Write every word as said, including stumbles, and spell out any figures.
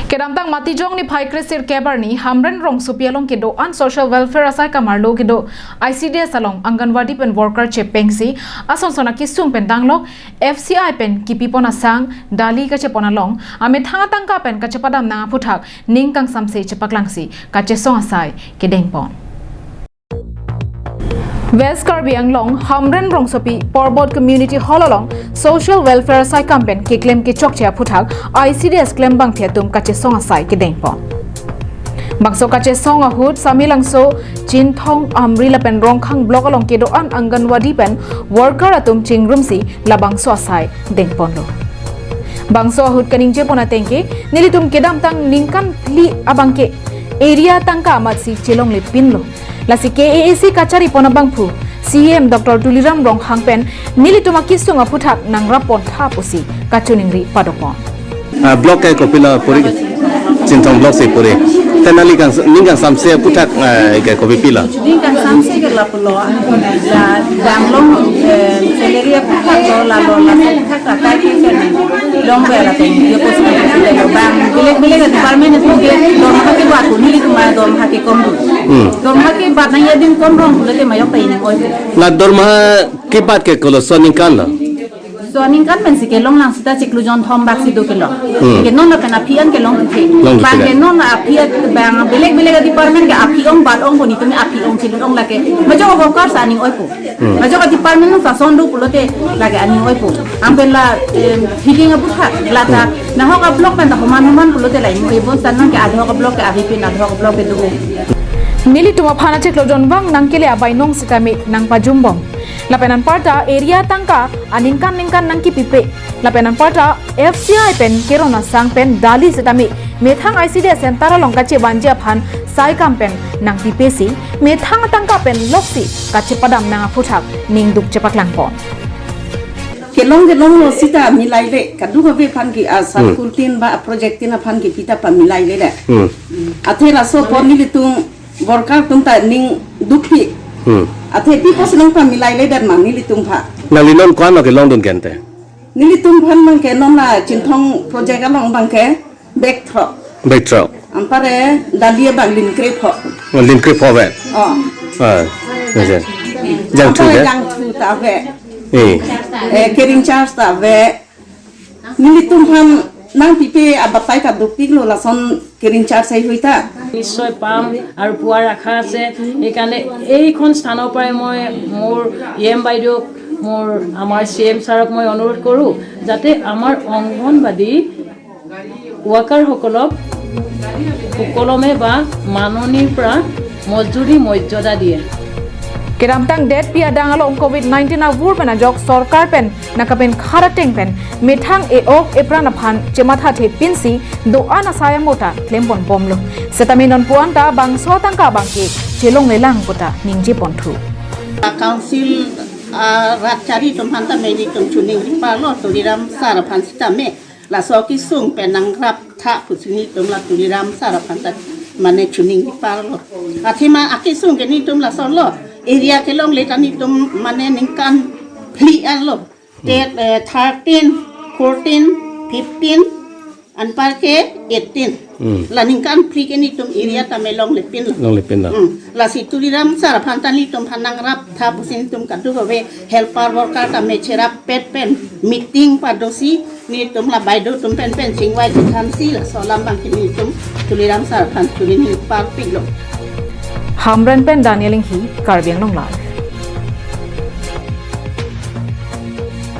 Kedamtang Matijong niphai kresirkep arni Hamren rongsopi along kedo-an social welfare asai kamarlo kedo I C D S along Anganwadi pen worker chepengsi asonson akesung pen danglok F C I pen kipipon asang dali kachepon along amethang atangka pen kachepadam nang aphuthak ning kangsamse chepaklangsi kachesong asai kedengpon. West Karbi Anglong, Hamren rongsopi Porbot Community Hall along social welfare asai kam pen keklem kechokche aphuthak I C D S klembangthe atum kachesong asai kedengpon. Bangso kachesong ahut Samelangso, Chinthong, Amri lapen Rongkhang block along kedo-an Anganwadi pen worker atum chingrumsi labangso asai dengponlo. Bangso ahut kaningjepon atengke, nelitum kedamtang ningkan phli abangke area tangka amatsi chelonglepinlo. Lasi K A A C kacharipon abangphu C E M Doctor Tuliram Ronghang pen nelitum akesung aphuthak nangrappon tha pusi kachiningri padopon. Ah, block ke kopilo puri? Chinthong block si puri. Te neli kang, ning kangsamse aphuthak, ah, ke kopi pilo? Ning kangsamse ke lapulo. La damlong, eh, salary aphuthak lo, lalo la aphuthak akai ke kan. Long bela tong dia pos na pos lo bang. Belek belek department itu ke dorma ke buat ko nelitum dorma ke kom. Hmm. Dorma ke bat na ya din kom rong pulote majok ta ini oi. La dorma kebat ke kolo so ningkan lo? So ningkan pensi kelong lang sita chiklo jon thom bak si do kelong. Hmm. Ke non lapen aphi an kelong tuthe. Long tuthe. Bang ke non aphi at bang belek belek department ke aphi ong bat ong boni tumi aphi ong chilun ong lake. Majok workers aning oi po. Hmm. Majok department nung sason do pulote lake aning oi po. Ampen la, em, feeding aphuthak lata. Hmm. Nahok a block pen ta homan homan pulote la ini oi po san nang ke adhok a block ke avi pin adhok a block ke do. Nelitum aphan achiklo jon vang nangkele abainong sitame nangpajumbom. Lapen anparta area tangka aningkan ningkan nangkipipe. Lapen anparta F C I pen keron asang pen dali sitame methang I C D S center along kachevanji aphan sai kam pen nangpipesi methang atangka pen loksi kachepadam nang aphuthak ningduk chepaklangpon. Kelong kelong lo sita milai le kadokave aphan ke asar Hmm. kultin ba project tin aphan ke kita pamilai le le. Hmm. Athe laso pon nelitum worker atum ta ning dukpi. Hmm. Athe pi pos nangpamilai le dan ma nelitum pha. Nangli non ko-an lo kelongdun kente? Nelitum phan bang ke non la Chinthong project along bang ke bag throk. Bag throk. Ampare dali bang lin krepho. Oh, lin krepho ve. Oh. Ah, yes, yes. Jangthu Ampare ke? Jangthu ta ve. Eh. Eh, carrying charge ta ve. Nelitum phan nangpipe abatai ta dukpiklo lason carrying charge sai hui ta. নিশ্চয় পাম আৰু পোৱাৰ আশা আছে। সেইকাৰণে এইখন স্থানৰ পৰাই মই মোৰ ই এম বাইদেউক, মোৰ আমাৰ চি এম ছাৰক মই অনুৰোধ কৰোঁ যাতে আমাৰ অংগনবাদী ৱৰ্কাৰসকলক সুকলমে বা মাননিৰ পৰা মজুৰি মৰ্যাদা দিয়ে। Kedamtang detpi adang along covid nineteen avur pen ajok sorkar pen nakapen khara teng pen methang e-ok epran aphan chematha thepinsi do-an asai amota klempon bomlo. Setame non puan ta bangso atangka abangke chelonglelang puta ningjeponthu. Council, ah, rat chari atum aphan ta nelitum choningri parlo Tuliram sir aphan sitame. Laso kesung pen nangrap tha pusi nelitum la Tuliram sir aphan ta mane choningri parlo. Athema akesung ke nelitum lasonlo. Area kelongle ta nelitum mane ningkan phli arlo. Te, eh, thirteen, fourteen, fifteen, anparke eighteen. Hmm. La ningkan phli ke nelitum area tame longlepinlo. Longlepinlo. Hmm. Lasi Tuliram sir aphan ta nelitum aphan nangrap tha pusi nelitum kadokave helper worker tame cherap pet pen meeting padosi nelitum la baideo atum pen pen chingvai chethansi laso alam abangke nelitum Tuliram sir aphan choningri parpiklo. Hamren pen Daniel Inghi, Karbi Anglong Live.